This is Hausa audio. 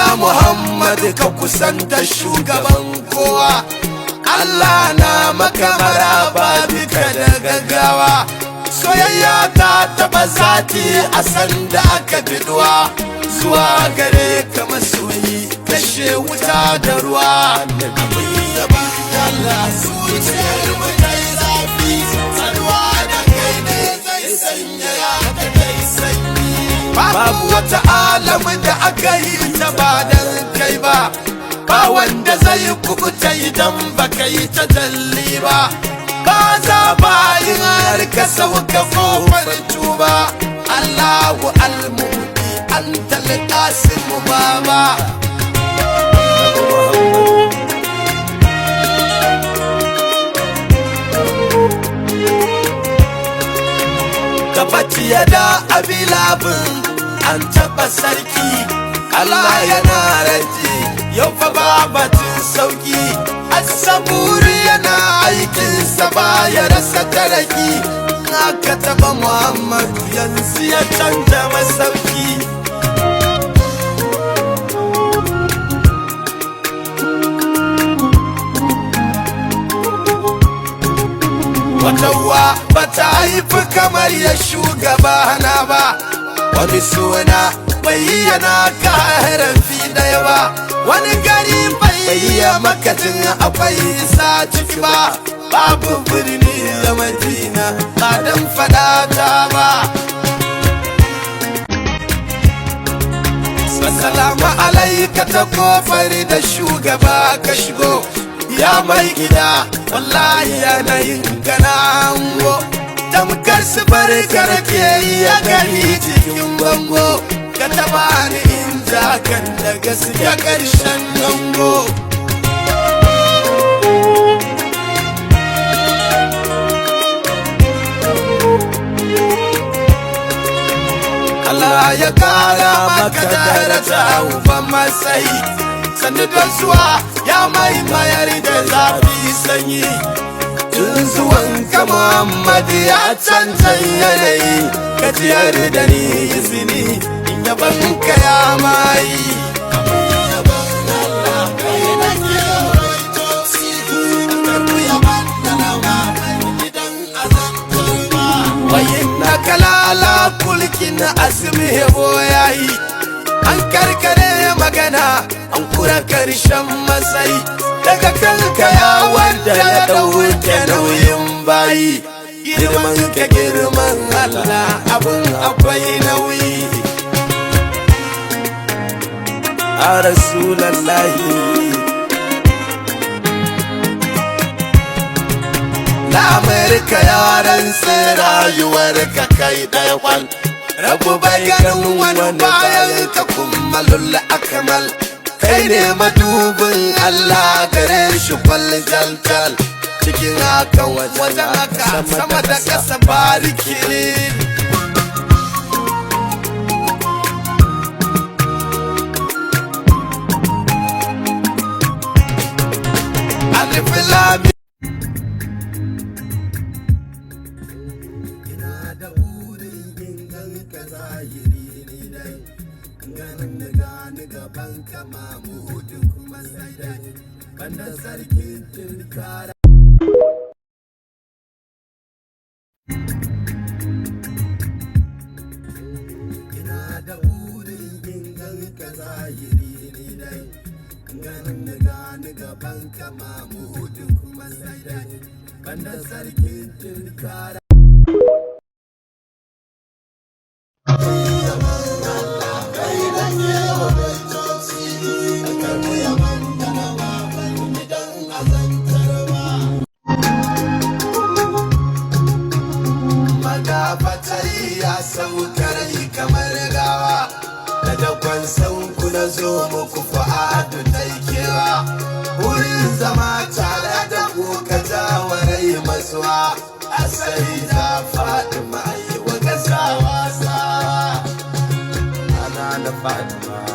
Ya Muhammad ka kusanta shugaban kowa. Allah na maka maraba bika da gaggawa. Soyayya ta taba zati a sanda aka biduwa. Zuwa gare ka masoyi kashe wuta da ruwa. Abin yaban Allah zuciyar mu ta yi zafi. Saduwa da kai ne zai sanya ya ka kai sanyi. Babu wata alamu da aka yi ta ba dan kai ba. Ba wanda zai kubuta idan baka yi ta jalli ba. Ba za bayin har ka sauka kofar tuba. Allahu almuti anta alqasim baba. Ka da abilabin an taɓa sarki. Allah yana raji yau fa babatin sauki. Asaburi yana aikinsa ba ya rasa taraki. Aka taɓa Muhammad yanzu ya canja masauki. Wata uwa bata haifi kamar ya shugaba na ba. Wani suna bai yana karan fi daya ba. Wani gari bai yi makacin akwai isa ciki ba. Babu birni da Madina ba dan fadata ba. Salamu alaika ta kofar da shugaba ka shigo. Ya mai gida wallahi yanayin kana hango. Tamkar su barkar ke ya gani cikin bango. Ka taba ni in ja kan da gaske karshen dango. Allah ya kara maka daraja uban matsayi. Sannu da zuwa ya mai mayar da zafi sanyi. Tun zuwan ka Muhammad ya canza yanayi. Ka ciyar da ni izini in yaban ka ya mai. Wayin na kalala kulkin asimi hebo yayi. An karkare magana an kura karshen matsayi. Daga kanka ya wanda ya dauke nauyin bayi. Girman ka girman Allah abun akwai nauyi. A Rasulallahi. Na Amurka yaran sai rayuwar ka kai ɗaya kwal. Rabu bai ganin wani bayan ka kuma lulla akamal. Kai ne madubin Allah gare shi kwal jaltal. Cikin haka wajen haka sama da ƙasa bariki. Alif lam. Ina da burin in ganka zahiri ni dai. Ganin ni gani gaban ka Mamudu kuma sai dai. Banda sarkin tinkara. Ina da burin in ganka zahiri ni dai. Ganin ni gani gaban ka Mamudu kuma sai dai. Banda sarkin tinkara. Magafatai ya saukar yi kamar gawa. Da dakon sanku na zo muku fa'adu taikewa. Wurin zama tare da ku ka jawarai masuwa. Asali ta faɗi ma'ai wa gazawa sawa. Ana na Fatima.